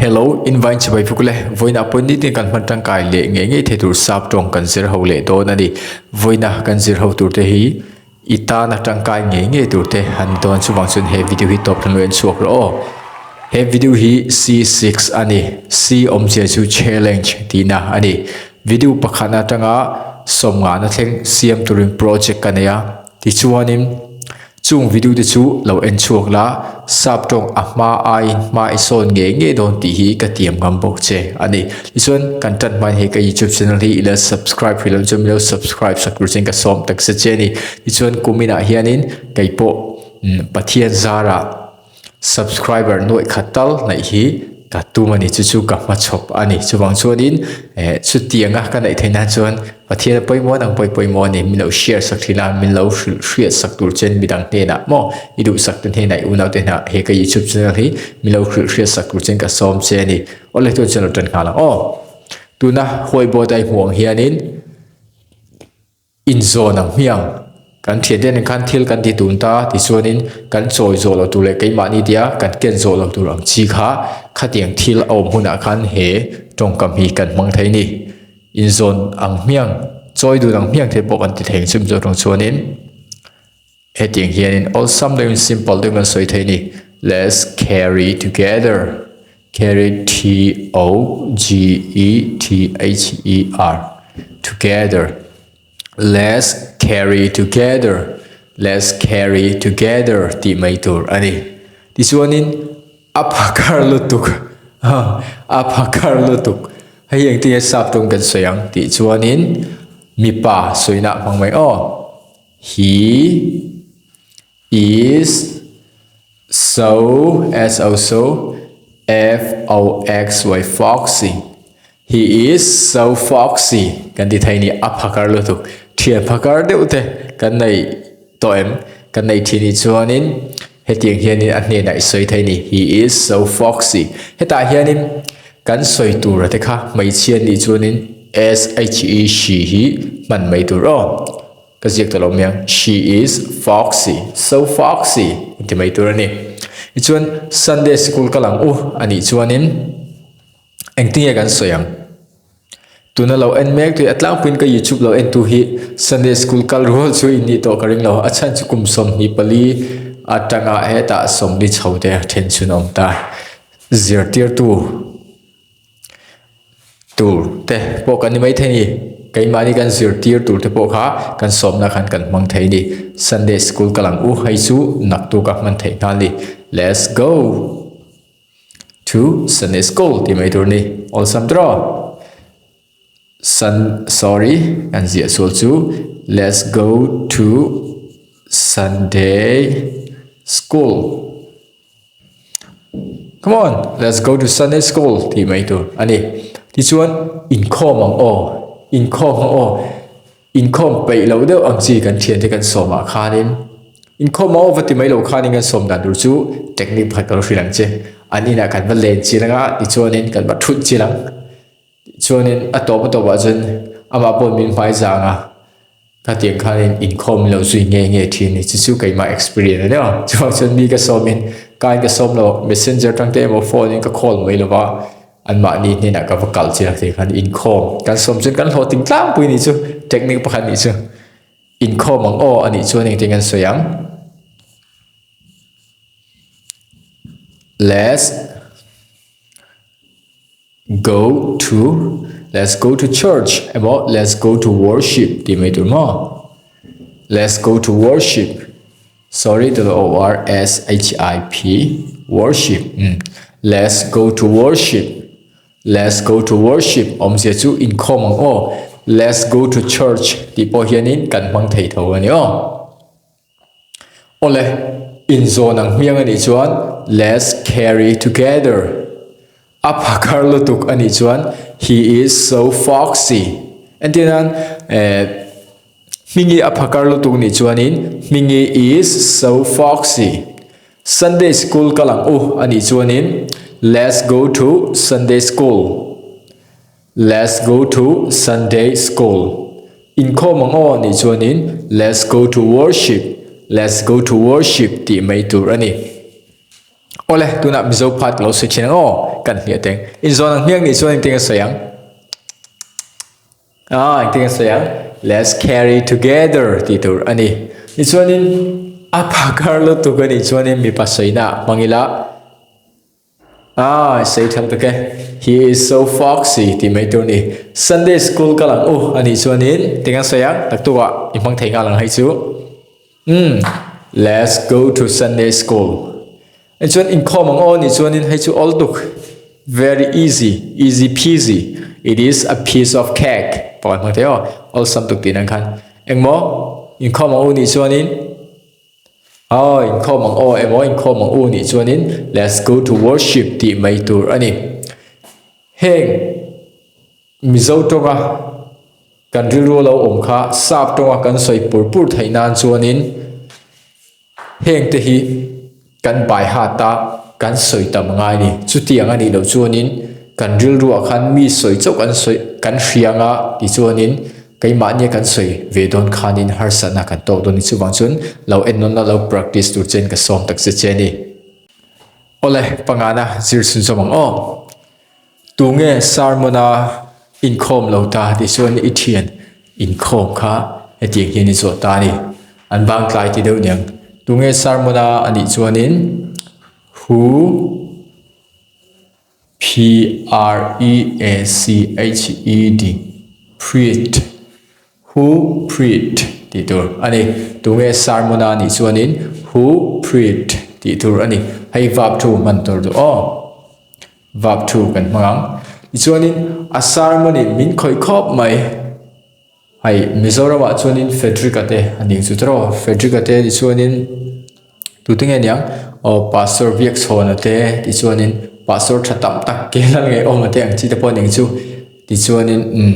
Hello, invine chibai vuk le. Vawiinah pawh nitin kan hman tangkai leh ngei ngei thei tur sap tawng kan zir ho leh dawn a ni. Vawiina kan zir ho tur te hi i tana tangkai ngei ngei tur te an ni dawn chuvang chuan he video hi tawp thleng lo en chhuak rawh aw. He video hi C6 a ni. C awmzia chu challenge tihna a ni. Video pakhatna atanga sawmngahna thleng siam turin project ka nei a. Tichuanin chung video te chu lo en chhuak la, sap tawng a hma aiin hma i sawn ngei ngei dawn tih hi ka tiam ngam bawk che a ni. Tichuan kan tan hmain hei ka youtube channel hi i la subscribe hrih lo chuan min lo subscribe sak tur chuan ka sawm takzet che a ni. Tichuan kuminah hianin keipawh Pathian zarah Subscriber nuaih khat tal hnaih hi ka tum a ni, chu chu ka hmachhawp a ni. Chuvang chuanin eh chutianga ka neih theih nan chuan Pathian a pawimawh ang pawi pawimawh a ni, min lo share sak thin a, min lo hrilh hriat sak tur chuan midang hnenah maw i duhsak te hnenah i unau te hnenah he ka youtube channel hi min lo hrilh hriat sak tur chuan ka sawm che a ni. Awle tun chuan lo tan nghal ang aw. Tuna whiteboard a i hmuh ang hianin. Inzawn ang hmiang. Kan thiante nen khan thil kan ti tun ta tichuanin kan chawi zawh loh tur leh keimahni tia kan ken zawh loh tur ang chi kha khatiang thil a awm hunah khan he tawngkam hi kan hmang thei ni. Inzawn ang hmiang, chawi dun ang hmiang te pawh kan ti thei ang chu Mizo tawng chuanin. Hetiang hianin awlsam deuhin simple deuhin kan sawi thei a ni, Let's carry together, carry T O G E T H E R, together, Let's carry together, let's carry together tih mai tur a ni. Tichuanin a phakar lutuk, a phakar lutuk, hei engtin nge sap tawng kan sawi ang tih chuanin mipa sawina hmang mai aw. He is so S O so F O X Y foxy. He is so foxy. Kan ti thei ni a phakar lutuk. Thian phakar deuh te kan nei tawh em? Kan nei thin hi chuanin hetiang hianin a hnenah i sawi thei ni. He is so foxy. Hetah hianin kan sawi tur a te kha hmeichhia nih chuanin S H E she hi hman mai tur aw. Ka ziak ta lo mai ang, she is foxy, so foxy an ti mai tur a ni. Tichuan Sunday sikul kal ang u a nih chuanin engtin nge kan sawi ang? Tuna lo en mek tu hi a tlangpuiin ka YouTube lo en tu hi Sunday school kal rual chu in nih tawh ka ring lo. A chhan chu kum 24 atanga hetah 40 chho te then chhun a awm ta. Zirtirtu. Tur te pawh kan ni maithei a ni. Keimahni kan zirtir tur te pawh kha kan sawmna khan kan hmang thei a ni. Sunday school kal ang u hei chu naktuk a hman theih nghal a ni. Let's go to Sunday school tih mai tur a ni. Awlsam tawh. Sun sorry kan ziah sual chu let's go to Sunday school. Come on, let's go to Sunday school tih mai tur a ni. Tichuan inkhawm ang aw, inkhawm ang aw, inkhawm peih loh deuh ang chi kan thiante kan sawmah khanin inkhawm ang aw va ti mai loh khanin kan sawm dan tur chu technique pakhat ka lo hrilh ang che. An inah kan va len chiang anga tichuanin kan va thut chiang ang. Chuanin a tawp a tawpah chuan amah pawh min hmai zang a, khatiang khanin inkhawm lo zui nge nge thin ni chu chu keimah experience a nia. Chuvang chuan mi ka sawmin kain ka sawm lo, messenger tang te emaw phone in ka call mai lo va, anmahni hnenah ka va kal chiang thei khan inkhawm kan sawm chuan kan hlawhtling tlangpui nih chu technique pakhat nih chu inkhawm ang aw a nih chuan engtin kan sawi ang. Let's Go to, let's go to church emaw let's go to worship tih mai tur maw? Let's go to worship sorry W O R S H I P worship um let's go to worship let's go to worship awmzia chu inkhawm ang aw let's go to church tih pawh hianin kan hmang thei tho a ni aw. Awle, inzawn ang hmiang a nih chuan let's carry together. A phakar lutuk a nih chuan he is so foxy. Entir nan eh Hmingi a phakar lutuk nih chuanin Hmingi is so foxy. Sunday school kal ang u a nih chuanin let's go to Sunday school. Let's go to Sunday school. Inkhawm ang aw nih chuanin Let's go to worship, Let's go to worship tih mai tur a ni. Awle, tunah Mizo part lo sawi thin ang aw. kan hliah teng. Inzawn ang hmiang nih chuan engtin a sawi ang? Ah, engtin a sawi ang? Let's carry together tih tur a ni. Tichuanin a phakar lutuk a nih chuanin mipa sawina hmang ila. Ah, sawi tha lutuk e. He is so foxy tih mai tur a ni. Sunday school kal ang u a nih chuanin engtin a sawi ang? Naktukah i hmang thei nghal ang hei chu. Umm, let's go to Sunday school. Chuan inkhawm ang aw nih chuanin hei chu awl tuk. Very easy, easy peasy. It is a piece of cake. Pakhat hmang thei aw, awlsam tuk tih nan khan. Engmaw? Inkhawm ang u nih chuanin Aw, inkhawm ang aw emaw inkhawm ang u nih chuanin Let's go to worship tih mai tur a ni. Heng Mizo tawnga kan rilru lo awm kha sap tawnga kan sawi pur pur theih nan chuanin heng te hi kan bai hat a kan sawi tam ngai a ni. Chutiang a nih loh chuanin kan rilruah khan mi sawi chauh kan sawi kan hria anga tichuanin Keimahnia kan sawi ve dawn khanin harsatna kan tawk dawn ni chuvang chuan lo en nawn la lo practice tur chen ka sawm tak che che ni. Awle, pangana zir chhun zawm ang aw. Tunge sermon a inkhawm lo ta tih chuan i thian inkhawm kha hetiang hian i zawh ta a ni. An vang tlai ti deuh niang. Tunge sermon a anih chuanin who P-r-e-a-c-h-e-d, preached, who preached tih tur a ni. Tunge sermon a nih chuanin who preached tih tur a ni. Hei verb thu hman tur duh aw. Verb thu kan hmang ang. Tichuanin a sermon in min khawih khawp mai. Hei Mizoramah chuanin Frederick-a te a ning chu tawh Frederick-a te tichuanin tute nge niang aw Pastor Biakchhawna te tichuanin Pastor tha tam tak ke la ngei awm te ang chi te pawh a ning chu tichuanin umm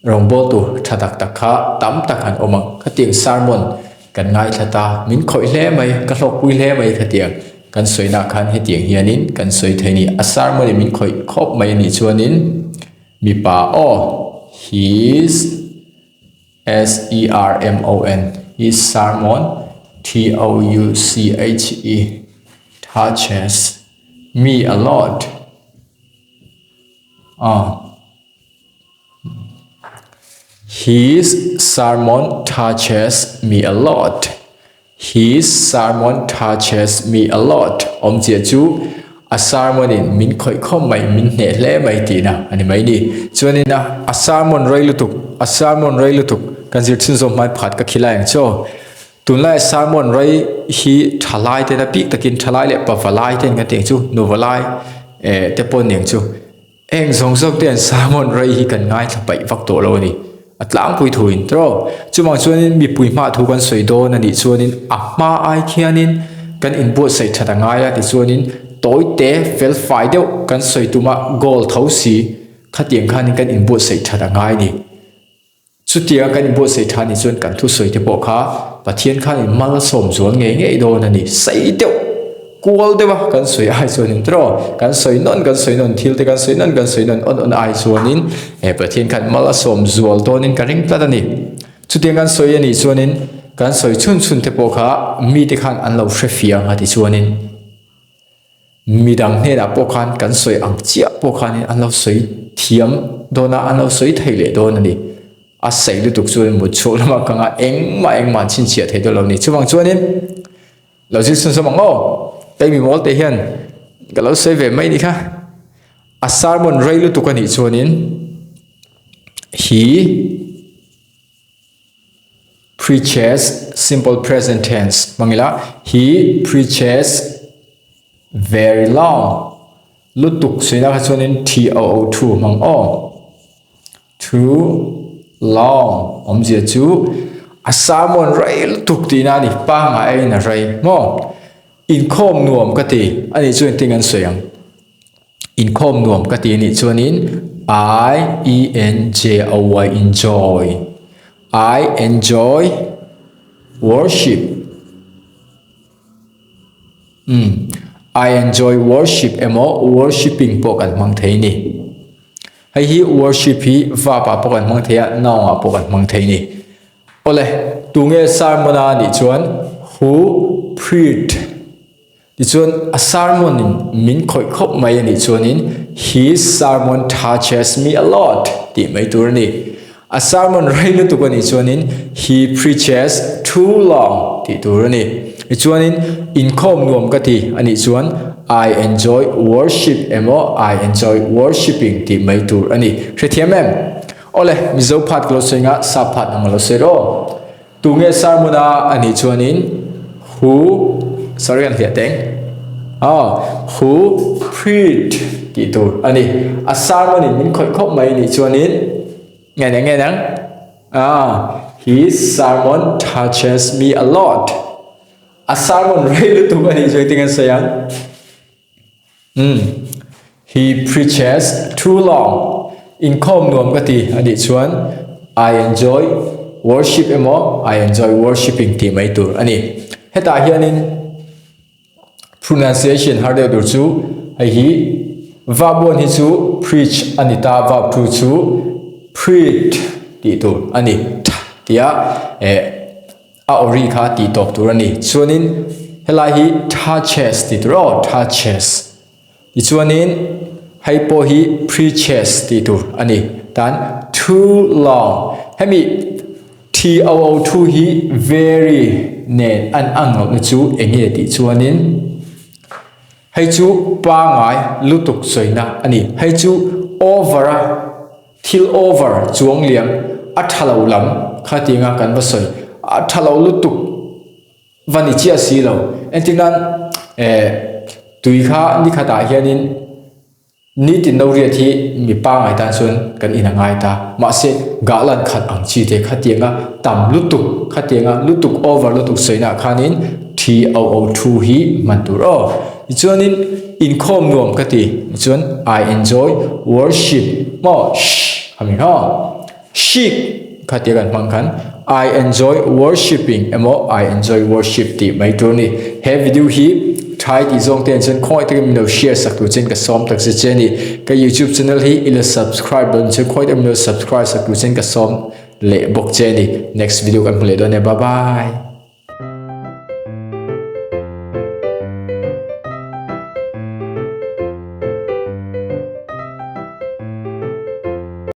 rawngbawl tur tha tak tak kha tam tak an awm ang khatiang sermon kan ngaithla ta min khawih hle mai ka hlawkpui hle mai khatiang kan sawina khan hetiang hianin kan sawi thei a ni a sermon in min khawih khawp mai a nih chuanin. Mipa aw, his, S-E-R-M-O-N, his sermon, T-O-U-C-H-E, touches me a lot. Ah. His sermon touches me a lot. His sermon touches me a lot awmzia chu a sermon in min khawih khawm mai, min hneh hle mai tihna a ni mai ni. Chuanin a a sermon rei lutuk, a sermon rei lutuk kan zir chhun zawm hmai pakhat ka khilai ang chu. Tunlai sermon rei hi thalai ten a bik takin thalai leh pavalai ten kan tih ang chu, nuvalai eh te pawh ni ang chu. Eng zawng zawk te an sermon rei hi kan ngaithla paih vak tawh lo a ni. A tlangpui thuin tawh. Chuvang chuanin mipui hma thu kan sawi dawn a nih chuanin a hma ai khianin kan inbuatsaih that a ngai a tichuanin tawi te fel fai deuh kan sawi tuma goal tho si khatiang khanin kan inbuatsaih that a ngai a ni. Chutianga kan inbuatsaih tha nih chuan kan thusawi te pawh kha Pathian khan in mal a sawm zual ngei ngei dawn a ni. Sei deuh, kual deuh a kan sawi ai chuanin tiraw? Kan sawi nawn kan sawi nawn thil te kan sawi nawn kan sawi nawn awn awn ai chuanin he Pathian khan mal a sawm zual dawnin ka ring tlat a ni. Chutiang kan sawi a nih chuanin kan sawi chhun chhun te pawh kha mite khan an lo hre fiang a ti chuanin. Midang hnenah pawh khan kan sawi ang chiah pawh khanin an lo sawi thiam dawn a, an lo sawi thei leh dawn a ni. A sawi lutuk chuan mut chhuak lamah ka ngah engmah engmah an chhinchhiah thei dawn lo a ni. Chuvang chuanin lo zir chhun zawm ang aw, kei mi mawl te hian ka lo sawi ve mai ni kha. A sermon rei lutuk a nih chuanin hi. Preaches, simple present tense hmang ila, He preaches very long. Lutuk suina kha chuanin t-o-o too hmang aw. Too long awmzia chu a sermon rei lutuk tihna a ni, pangngai aiin a rei maw? Inkhawm nuam ka ti a nih chu engtin an sawi ang? Inkhawm nuam ka ti anih chuanin I E N J O Y enjoy I enjoy worship um I enjoy worship emaw worshiping pawh kan hmang thei ni. Hei hi worship hi verb ah pawh kan hmang thei a noun ah pawh kan hmang thei ni. Awle tunge sermon a nih chuan who preached Tichuan a sermon in min khawih khawp mai a nih chuanin His sermon touches me a lot tih mai tur a ni. A sermon rei lutuk a nih chuanin He preaches too long tih tur a ni. Tichuanin inkhawm nuam ka ti a nih chuan I enjoy worship emaw I enjoy worshipping tih mai tur a ni. Hrethiam em? Awle, Mizo phat ka lo sawi nga, Sap phat ang a lo sawi rawh. Tunge sermon a a nih chuanin who sorry kan hliah teng aw who preached tih tur a ni. A sermon in min khawih khawp mai nih chuanin nge nang nge nang ah his sermon touches me a lot. A sermon rei lutuk a nih chuan engtin kan sawi ang? Umm. He preaches too long. Inkhawm nuam ka ti a nih chuan I enjoy worship emaw I enjoy worshipping tih mai tur a ni. Hetah hianin pronunciation har deuh tur chu hei hi verb one hi chu preach a ni ta, verb two chu preached tih tur a ni. Th tia eh A awri kha tih tawp tur a ni. Chuanin helai hi touches tih tur aw, touches. Tichuanin hei pawh hi preaches tih tur a ni. Tan too long. Hemi t o o thu hi very nen an ang lohna chu eng nge tih chuanin hei chu pangai lutuk sawina a ni. Hei chu over a. Thil over chuang liam a tha lo lam kha tinga kan va sawi a tha lo lutuk va ni chiah si lo. Entir nan eh tui kha ni khatah hianin nitin no riat hi mi pangai tan chuan kan in a ngai ta. Mahse gahlan khat ang chi te khatianga tam lutuk khatianga lutuk over lutuk sawihnah khanin thi o o thu hi hman tur aw. Tichuanin inkhawm nuam ka ti. Tichuan I enjoy worship maw shh a mi kha ship kha tia kan hmang khan I enjoy worshipping emaw I enjoy worship tih mai tur a ni. He video hi thai tih zawng te ah chuan khawngaih takin min lo share sak tur chuan ka sawm tak zet che a ni. Ka youtube channel hi i la subscribe lo chuan khawngaih takin min lo subscribe sak tur chuan ka sawm leh bawk che a ni. Next video kan hmu leh dawn e. Bye bye.